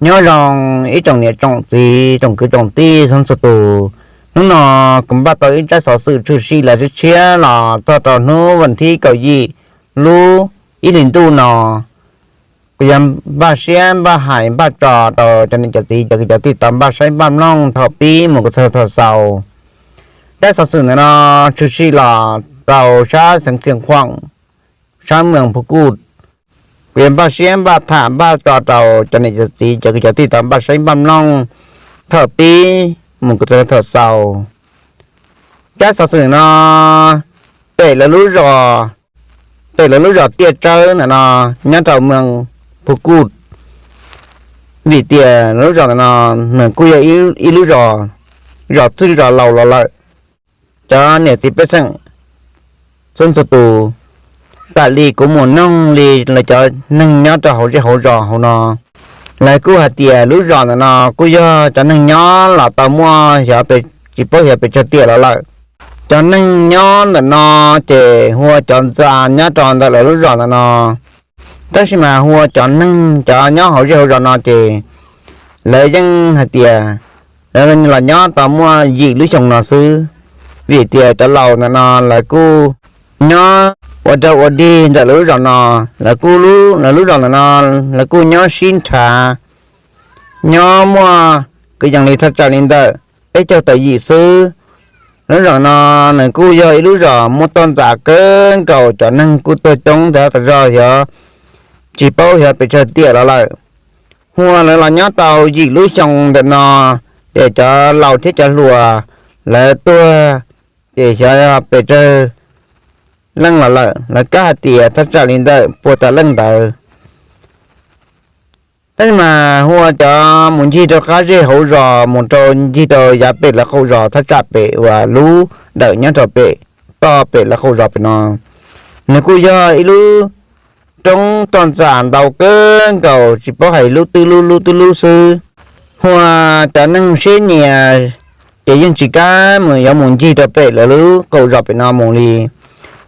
Nyob zoo ib tsoom niam tsoom txiv tsoom kwv tsoom tij txhua txhua tus. Hnub no kuv npaj tau ib tsab xov xwm tshwm sim los tshiab tshiab los txog rau hnub vas thib kaum yim lub ib hlis ntuj no. Kuv yog npaj siab npaj hais npaj tso rau cov niam cov txiv cov kwv cov tij tau npaj saib npaj mloog thaum pib mus kom txog thaum xaus. Tsab xov xwm ntawm no tshwm sim los rau sab xeev Xiav Khuam, sab moos Phu Kuj. Kuv yog npaj siab npaj tham npaj tso rau cov niam cov txiv cov kwv cov tij tau npaj saib npaj mloog thaum pib mus kom txog thaum xaus. Tsab xov xwm no pem lawv lub zos, pem lawv lub zos Tiaj Tsawb ntawm no, nyob rau moos Phu Kuj. Vim tias lub zos ntawm no nws kuj yog ib lub zos, zos txwj zos laus los lawm. Cov niam txiv pej xeem txhua txhua tus, tam li kuv mus noog li lawv cov neeg nyob rau hauv zej hauv zos hauv no, lawv kuj hais tias lub zos ntawm no kuj yog cov neeg nyob los tau muaj xyov pes, tsis paub xyov pes tsawg tiam los lawm. Cov neeg nyob ntawm no ces hu ua cov ntxa nyob rau ntawm lawv lub zos ntawm no. Tab sis mas hu ua cov neeg cov nyob hauv zej hauv zos no ces lawv yeej hais tias lawv los nyob tau muaj yim lub xyoo no xwb. Vim tias cov laus ntawm no lawv kuj nyob ua rau ua dig ntawm lawv lub zos no, lawv kuj, lawv lub zos ntawm no lawv kuj nyob sib nrhav, nyob muaj kwv yees li thaj tsam li ntawm peb caug tawm yim xwb. Lub zos no nws kuj yog ib lub zos muaj toj ntxas kawg nkaus, cov neeg kuj tuag coob tas tas zog, xyov tsis paub xyov pes tsawg tiam los lawm. Hu ua lawv los nyob tau yim lub xyoo ntawm no, ces cov laus thiab cov hluas lawv tuag, ces xyov pes tsawg leej los lawm, lawv kuj hais tias thaj tsam li ntawm pua tas leej ntawd. Tab sis mas hu ua cov mus ncig rau qab zej hauv zos mus rau ncig rau yav pem lawv qaum zos thaj tsam pem uas lub dawm nyob rau pem, toj pem lawv qaum zos pem no, nws kuj yog ib lub roob toj ntxas ntau kawg nkaus, tsis paub hais lub twg lub lub twg lub xwb. Hu ua cov neeg siab nyias ces yeej tsis kam mus yuav mus ncig rau pem lawv lub qaum zos pem no mus li.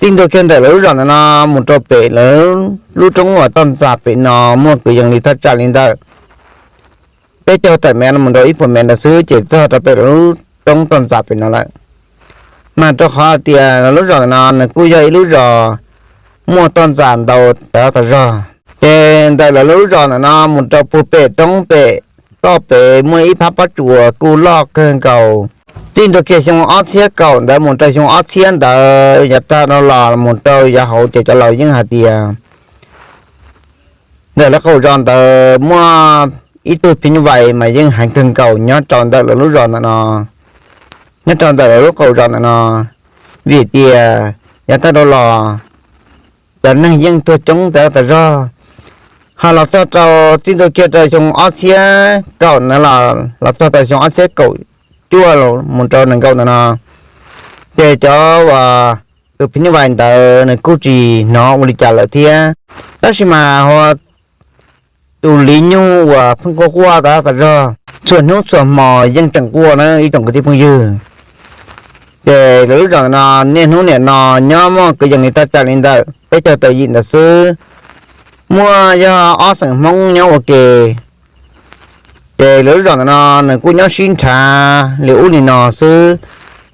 Txij ntua kiag ntawm lawv lub zos ntawm no mus rau pem lawv lub roob uas toj ntxas pem no muaj kwv yees li thaj tsam li ntawm peb caug tawm mev mus rau ib puas mev ntawd xwb ces txog rau pem lawv lub roob toj ntxas pem no lawm. Mas rau qhov tias lawv lub zos ntawm no nws kuj yog ib lub zos muaj toj ntxas ntau tas tas zog. Ces ntawm lawv lub zos ntawm no mus rau puag pem roob pem, toj pem muaj ib phab pob tsuas kuj loj kawg nkaus. Txij ntua kiag xyoo ob txhiab kaum ntawd mus rau xyoo ob txhiab ntawd yav tag dhau los mus rau yav hauv ces cov laus yeej hais tias ntawm lawv qaum zos ntawd muaj ib tug phim nyuj vais mas yeej heev kawg nkaus nyob rau ntawm lawv lub zos ntawm no, nyob rau ntawm lawv lub qaum zos ntawm no. Vim tias yav tag dhau los cov neeg yeej tuag coob tas tas zog. Ho los txog rau txij ntua kiag rau xyoo ob txhiab kaum ntawd los los txog rau xyoo ob txhiab kaum cuaj mus rau nees nkaum ntawm no, ces cov uas tus phim nyuj vais ntawd nws kuj tsis hnov ua li cas lawm thiab. Tab sis mas hu ua tus liv nyug uas pheej quaj quaj tas tas zog, txhua hnub txhua hmo yeej tseem quaj na ib tsoom kwv tij phooj ywg. Ces lawv lub zos no niaj hnub niam no nyob muaj kwv yees li thaj tsam li ntawm peb caug tawm yim ntawd xwb, muaj yog ob xeem Hmoob nyob ua ke. Ces lawv lub zos ntawm no nws kuj nyob sib nrhav li ub li no xwb.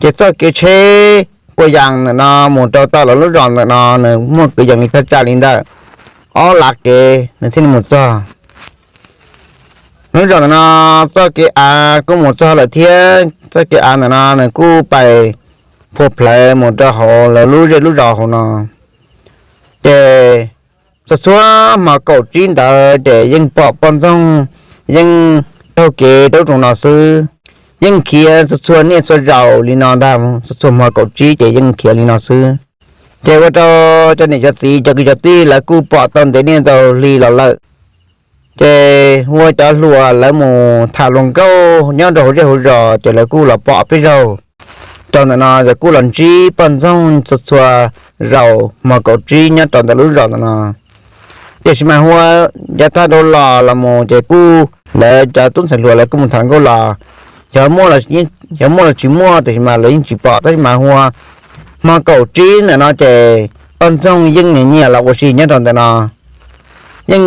Ces txoj kev tsheb puas yas ntawm no mus rau tom lawv lub zos ntawm no nws muaj kwv yees li thaj tsam li ntawm ob lav kev nws thiaj li mus txog. Lub zos ntawm no txoj kev av kuj mus txog lawm thiab, txoj kev av ntawm no nws kuj pais phua plawv mus rau hauv lawv lub zej lub zos hauv no. Ces txhua txhua hmo kaum tsib ntawd ces yeej pom poj ntxoog yeej taug kev rau lub roob no xwb. Yeej khiav txhua txhua niaj txhua zaus li no ntag, txhua txhua hmo kaum tsib ces yeej khiav li no xwb. Ces ua rau cov niam cov txiv cov kwv cov tij lawv kuj pom tau ntev niaj ntau hli los lawm. Ces ua cov hluas lawv mus tham hluas nkauj nyob rau hauv zej hauv zos ces lawv kuj los pom peb zaug rau ntawm no, lawv kuj los ntsib poj ntxoog txhua txhua zaus hmo kaum tsib nyob rau ntawm lub zos ntawm no. Tiam sis mas hu ua yav tag dhau los los mus ces kuj lawv cov tub ntxhais hluas lawv kuj mus tham nkauj los, xyov muaj los tsis muaj tiam sis mas lawv yeej tsis pom. Tab sis mas hu ua hmo kaum tsib ntawm no ces poj ntxoog yeej nyias nyias los ua si nyob rau ntawm no, yeej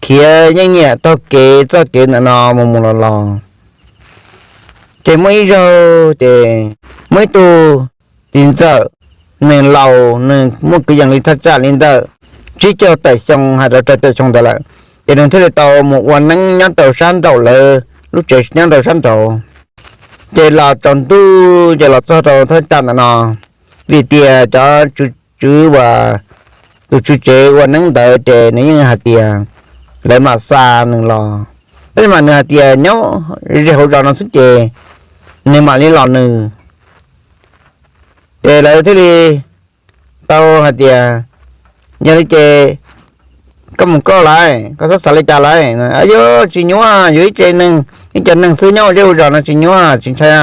khiav yeej nyiam taug kev txoj kev ntawm no mus mus los los. Ces muaj ib zaug ces muaj ib tug txiv ntxawm, nws laus, nws muaj kwv yees li thaj tsam li ntawm tsib caug tawm xyoo hais rau rau caum xyoo ntawd lawm, ces nws thiaj li tau mus ua neeb nyob rau sab nraum lawv lub tsev nyob rau sab nraud. Ces los tsaus ntuj ces los txog rau thaj tsam ntawm no, vim tias cov tswv uas tus tswv tsev ua neeb ntawd ces nws yeej hais tias lawv mam xa nws los, tab sis mas nws hais tias nyob ze hauv zos no xwb ces nws mam li los nws. Ces lawv thiaj li tau hais tias, yog li ces koj mus koj lawm, koj txhob xav li cas lawm. Yuav tsis nyuaj, yuav ib tse neeg, ib co neeg xwb nyob ua zej ua zos no tsis nyuaj tsis ntshai,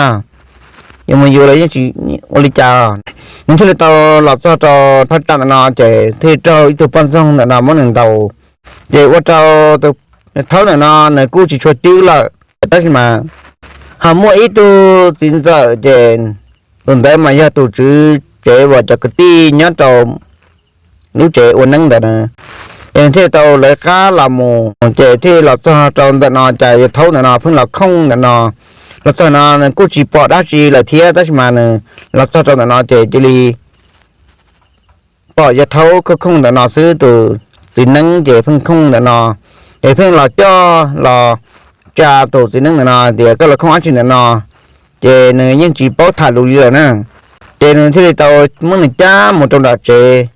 yuav mus yus los yeej tsis ua li cas. Nws thiaj li tau los txog rau thaj tsam ntawm no ces thiaj raug ib tug poj ntxoog ntawm no muab nws ntaus, ces ua rau tus thaub ntawm no nws kuj tsis tshua cwb lawm. Tab sis mas ho muaj ib tug txiv ntxawm ces tus ntawd mas yog tus tswv tsev uas cov kwv tij nyob rau lub tsev ua neeb ntawd na, ces nws thiaj tau lawv qab los mus ces thiaj los txog rau ntawm no ces yawg thaub ntawm no pheej los khooj ntawm no. Los txog no nws kuj tsis pom dab tsi lawm thiab, tab sis mas nws los txog rau ntawm no ces cia li pom yawg thaub khooj khooj ntawm no xwb, tus txiv neeb ces pheej khooj ntawm no, ces pheej los coj los tsa tus txiv neeb ntawm no tias koj los khooj dab tsi ntawm no, ces nws yeej tsis paub tham lus li lawm na. Ces nws thiaj li tau muab nws cab mus rau nram tsev.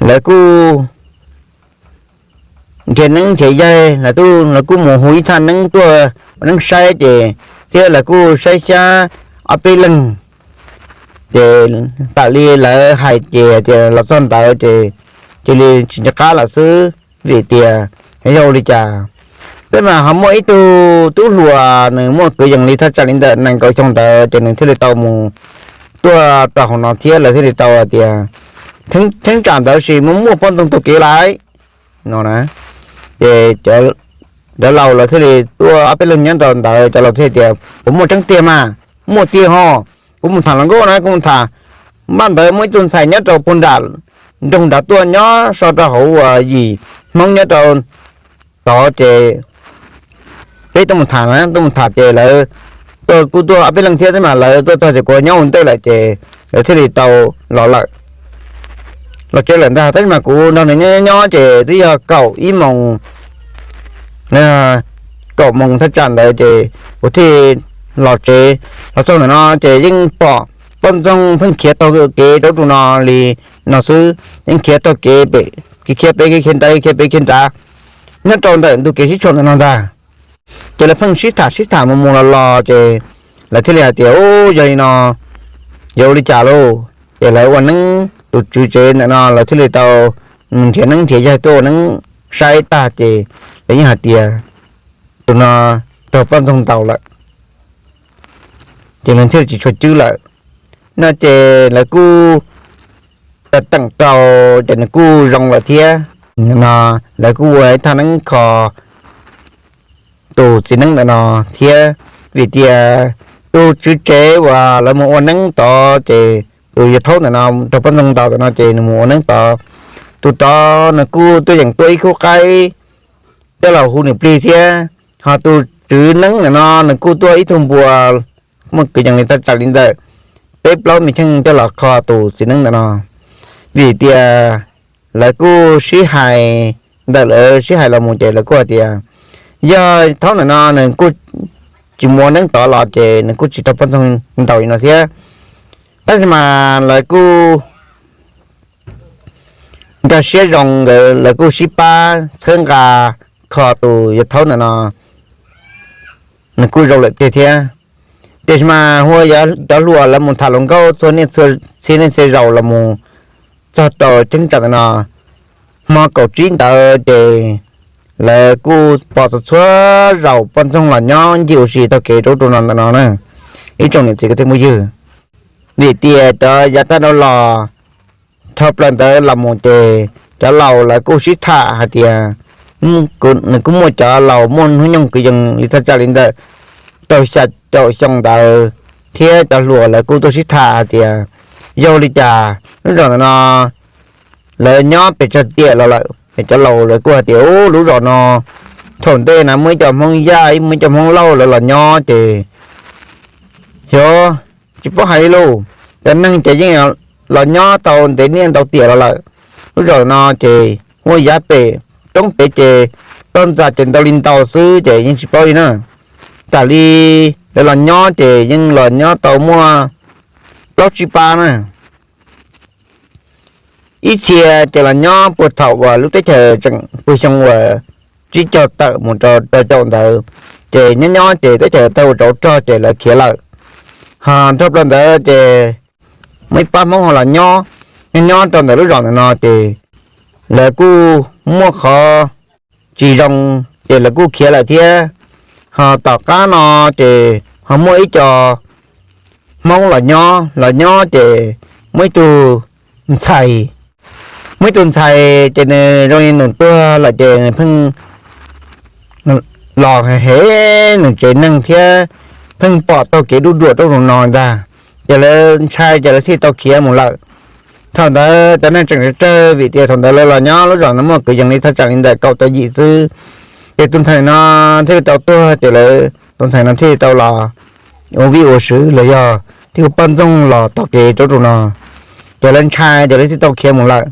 Lawv kuj nrhiav neeb nrhiav yaig, lawv kuj mus hu ib thaj neeb tuaj ua neeb saib ces thiab lawv kuj saib xyab ob peb leeg. Ces tam li lawv hais ces tias los txog ntawd ces cia li tsis nco qab lawm xwb, vim tias yog ua li cas. Tab sis mas ho muaj ib tug tub hluas nws muaj kwv yees li thaj tsam li ntawm nees nkaum xyoo ntawd ces nws thiaj li tau mus tuaj rau hauv no thiab lawv thiaj li tau tias, cheeb tsam ntawd sis muaj muaj poj ntxoog taug kev lawm no na. Ces cov laus lawv thiaj li tuaj ob peb leeg nyob rau ntawd, cov laus thiaj tias puas muaj tseeb tiag mas? Muaj tiag ho, kuv mus tham hluas nkauj na, kuv mus tham, npaj ntawd muaj ib tug ntxhais nyob rau puag nram nroog nrad tuaj nyob so rau hauv uas yim Hmoob nyob rau tod ces peb tuaj mus tham na, tuaj mus tham ces lawv tuaj kuj tuaj ob peb leeg thiab, tab sis mas lawv tuaj txog ces kuv nyob ua ntej lawm ces lawv thiaj li tau los lawm, los tsev lawm ntag. Tab sis mas kuv nrog nws nyob nyob ces twb yog kaum ib moos, kaum moos thaj tsam ntawd ces kuv thiaj los tsev. Los txog ntawm no ces yeej pom poj ntxoog pheej khiav taug kev rau ub rau no li no xwb, yeej khiav taug kev pem, khiav pem khiav nrad, khiav pem khiav nrad nyob rau ntawm ntug kev sib tshuam ntawm no ntag. Ces lawv pheej sib tham sib tham mus mus los los ces lawv thiaj li hais tias, u, yog li no yuav ua li cas lauj? Ces lawv ua neeb, tus tswv tsev ntawm no lawv thiaj li tau nrhiav neeb nrhiav yaig tuaj ua neeb saib tag ces lawv yeej hais tias tus no raug poj ntxoog ntaus lawm, ces nws thiaj li tsis tshua cwb lawm no. Ces lawv kuj teem rau ces nws kuj zoo lawm thiab no, lawv kuj ua ib thaj neeb kho tus txiv neeb ntawm no thiab, vim tias tus tswv tsev uas lawv mus ua neeb tod ces tus yawg thaub ntawm no raug poj ntxoog ntaus ntawm no ces nws mus ua neeb tod. Tus tod nws kuj tuaj yeem tuaj ib khub qaib coj los hu nws plig thiab, ho tus tswv neeb ntawm no nws kuj tuaj ib tug npua muaj kwv yees li thaj tsam li ntawm peb plaub me cheej coj los kho tus txiv neeb ntawm no. Vim tias lawv kuj sib hais, ntawm lawv sib hais los mus ces lawv kuj hais tias yog thaub ntawm no nws kuj tsis mus ua neeb tod los ces nws kuj tsis raug poj ntxoog ntaus li no thiab. Tab sis mas lawv kuj nkag siab zoo nkawd, lawv kuj sib pab txhawb nqa kho tus yawg thaub ntawm no, nws kuj zoo lawm tiag thiab. Tiam sis mas hu ua cov hluas lawv mus tham hluas nkauj txhua niaj txhia niaj txhia zaus los mus txog rau cheeb tsam ntawm no, hmo kaum tsib ntawd ces lawv kuj pom txhua txhua zaus poj ntxoog los nyob ncig ua si taug kev rau ub rau no ntawm no na, ib tsoom niam txiv kwv tij phooj ywg. Vim tias cov yav tag dhau los, dhau plaws ntawd los mus ces cov laus lawv kuj sib tham hais tias, nws kuj muaj cov laus muaj hnub nyoog kwv yees li thaj tsam li ntawm rau xya caum xyoo ntawd thiab cov hluas lawv kuj tuaj sib tham hais tias yog li cas lub zos ntawm no lawv nyob pes tsawg tiam los lawm, Cov laus lawv kuj hais tias, Ub, lub zos no thaum ntej na muaj ib co Hmoob Yaj, muaj ib co Hmoob Lauj lawv los nyob ces xyov tsis paub hais li lauj. Cov neeg ces yeej los nyob tau ntev niaj ntau tiam los lawm. Lub zos no ces muaj yav pem roob pem ces toj ntxas ces ntau li ntau xwb ces yeej tsis paub li na. Tam li lawv los nyob ces yeej los nyob tau muaj plaub tsib pab na. Ib txhia ces los nyob puag thaum uas lub teb chaws tseem puag xyoo uas tsib caug tawm mus rau rau caum ntawd, ces nyob nyob ces teb chaws tau ua tsov rog ces lawv khiav lawm. Ho nrog plaws ntawd ces muaj ib pab Hmoob ho los nyob, nyob nyob rau ntawm lub zos ntawm no ces lawv kuj muaj qhov tsis zoo ces lawv kuj khiav lawm thiab. Ho tom qab no ces ho muaj ib co Hmoob los nyob, los nyob ces muaj ib tug ntxhais, muaj ib tug ntxhais ces nws zoo li nws tuag lawm ces nws pheej los heev nws tsev neeg thiab pheej pom taug kev dub duam rau ntawm no ntag. Ces lawv ntshai ces lawv thiaj tau khiav mus lawm. Thaum ntawd cov neeg tseem tsawg tsawg vim tias thaum ntawd lawv los nyob lub zos no muaj kwv yees li thaj tsam li ntawm kaum tau yim xwb. Ces tus ntxhais no thiaj li tau tuag ces lawv, tus ntxhais no thiaj li tau los ua vij ua sw los yog thiaj ua poj ntxoog los taug kev rau ntawm no. Ces lawv ntshai ces lawv thiaj tau khiav mus lawm.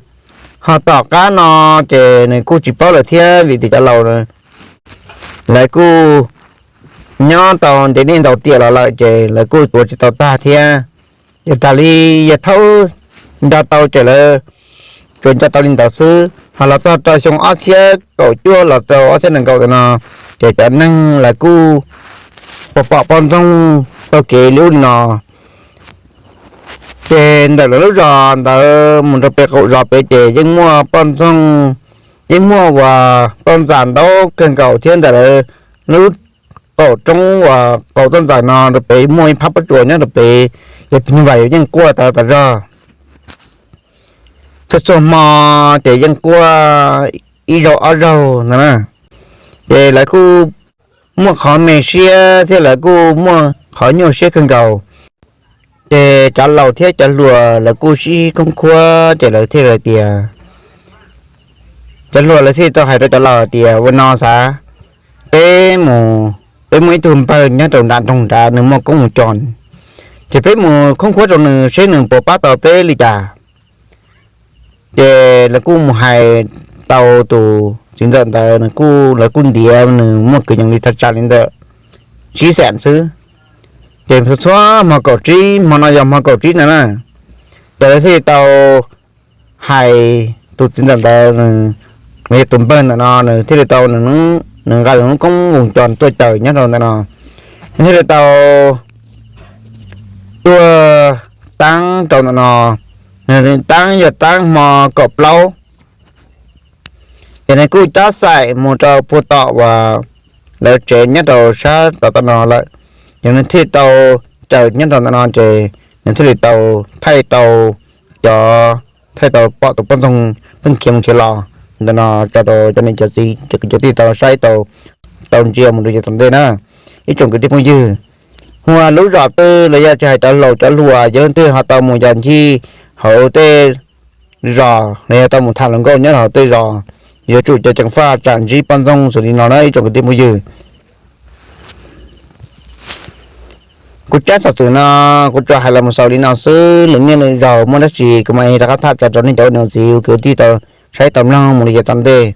Ho tom qab no ces nws kuj tsis paub lawm thiab vim tias cov laus lawv kuj nyob tau ntev niaj ntau tiam los lawm ces lawv kuj tuav tsis tau tag thiab. Ces tas li yawg Thaub nco tau ces lawv tsuas nco tau li ntawd xwb. Ho los txog rau xyoo ob txhiab kaum cuaj los rau ob txhiab nees nkaum ntawm no, ces cov neeg lawv kuj pom poj ntxoog taug kev li ub li no. Ces ntawm lawv lub zos ntawd mus rau pem qaum zos pem ces yeej muaj poj ntxoog, yeej muaj uas toj ntxas ntau kawg nkaus thiab. Ntawm lawv lub qaum roob uas qaum toj ntxas no rau pem muaj ib phab pob tsuas nyob rau pem, yog tus nyuj vais yeej quaj tas tas zog. Txhua txhua hmo ces yeej quaj ib zaug ob zaug ntawd na. Ces lawv kuj muaj qhov me siab thiab lawv kuj muaj qhov nyuaj siab kawg nkaus. Ces cov laus thiab cov hluas lawv kuj sib khoob khuab ces lawv thiaj hais tias, cov hluas lawv thiaj tau hais rau cov laus hais tias, Ua no xav, peb mus, peb muaj ib tug npawg nyob rau nram nroog nrad nws muaj koob mus cos, ces peb mus khoob khuab rau nws seb nws puas pab tau peb li cas. Ces lawv kuj mus hais tau tus txiv ntxawm ntawd, nws kuj, lawv kuj ntiav nws muaj kwv yees li thaj tsam li ntawm tsib xees xwb. Ces txhua hmo kaum tsib, hmo no yog hmo kaum tsib ntawd na, ces lawv thiaj li tau hais tus txiv ntxawm ntawd, nws, nws yog tus npawg ntawm no, nws thiaj li tau, nws nqa nws lub koob voos cos tuaj caws nyob rau ntawm no, nws thiaj li tau tuaj taab rau ntawm no. Nws taab yog taab hmo kaum plaub, ces nws kuj cab xaim mus rau puag tom uas lawv tsev nyob rau sab tom no lawm. Ces nws thiaj tau caws nyob rau ntawm no ces nws thiaj li tau thaij tau cov, thaij tau pom tus poj ntxoog pheej khiav mus khiav los ntawm no tso rau cov niam cov txiv cov kwv cov tij tau saib tau, tau ntsia mus rau yav tom ntej na. Ib tsoom kwv tij phooj ywg, hu ua lub zos twg los yog tsis hais cov laus cov hluas, yog leej twg ho tau mus yos ncig hauv tej zos los yog tau mus tham hluas nkauj nyob hauv tej zos, yuav tsum ceev faj tsam ntsib poj ntxoog xws li no na ib tsoom kwv tij phooj ywg. Kuv tsab xov xwm no kuv tsuas hais los mus xaus li no xwb, lwm niaj lwm zaus muaj dab tsi kuv mam rov qab tham tso rau nej cov ua niam ua txiv kwv tij tau saib tau mloog mus li yav tom ntej.